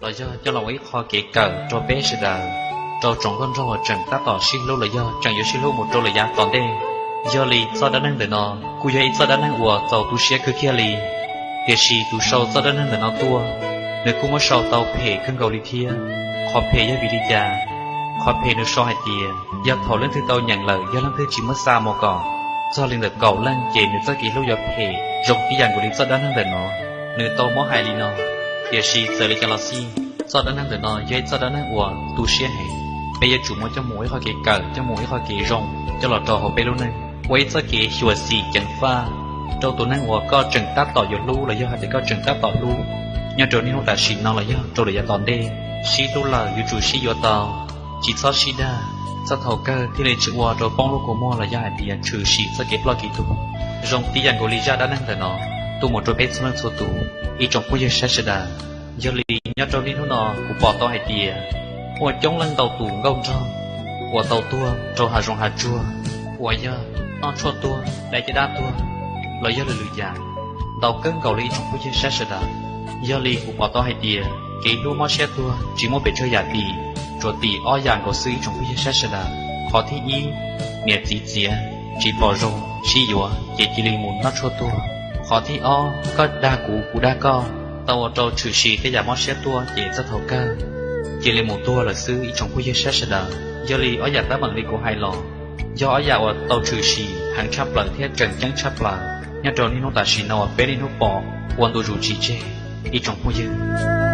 los yog coj los ua ib qho kev kawm rau peb sawv daws, rau tsoom nkauj nraug uas tseem tab tom sib hlub los yog tseem yuav sib hlub mus rau lawm yav tom ntej. Yog li txoj dab neeg ntawm no kuj yog ib txoj dab neeg uas txaus tu siab kawg kiag li. Tiam sis tus sau txoj dab neeg ntawm no tuaj, nws kuj muab sau tau phem kawg nkaus li thiab. Qhov phem yog vim li cas? Qhov phem nws sau hais tias yog thaum leej twg tau nyeem lawm yog leej twg tsis muab xa mus kom txog li ntawm kaum leej ces nws txoj kev hlub yuav phem zoo tib yam nkaus li txoj dab neeg ntawm no. Nws tau muab hais li no, tiam sis txawm li cas los xij, txoj dab neeg ntawm no yog ib txoj dab neeg uas tu siab heev. Peb yuav tsum muab coj mus ua ib qho kev kawm, coj mus ua ib qho kev zoo coj los rau hauv peb lub neej, ua ib txoj kev xyuam xim ceev faj rau tus neeg uas koj tseem tab tom yuav hlub los yog hais tias koj tseem tab tom hlub, nyob rau niaj hnub tam sim no los yog rau lawm yav tom ntej. Sib hlub lawm yuav tsum sib yuav tau, tsis txhob sib dag. Txog thaum kawg thiaj li tsis ua rau poob lub kua muag los yog hais tias tshwm sim txoj kev ploj kev tuag, zoo tib yam nkaus li zaj dab neeg ntawm no tuaj mus rau peb txhua leej txhua tus. Ib tsoom phooj ywg saib sawv daws, yog li nyob rau niaj hnub no kuv pom tau hais tias muaj coob leej ntau tus nkauj nraug uas tau tuag rau hav zoov hav tsuag, uas yog noj tshuaj tuag, dai caj dab tuag, los yog lwm lwm yam, ntau kawg nkaus li ib tsoom phooj ywg saib sawv daws. Yog li kuv pom tau hais tias kev hlub mob siab tuag tsis muaj pes tsawg yam tim, tsuas tim ob yam nkaus xwb ib tsoom phooj ywg saib sawv daws. Qhov thib ib, niam txiv txiav tsis pom zoo sib yuav ces cia li mus noj tshuaj tuag. Qhov thib ob, koj dag kuv kuv dag koj, tau ua rau tshwm sim tej yam mob siab tuaj ces txog thaum kawg cia li mus tuag lawm xwb ib tsoom phooj ywg saib sawv daws. Yog li ob yam teeb meem li kuv hais los yog ob yam uas tau tshwm sim heev tshaj plaws thiab tseem ceeb tshaj plaws nyob rau niaj hnub tam sim no uas peb niaj hnub pom ua ntu zus tsis tseg ib tsoom phooj ywg.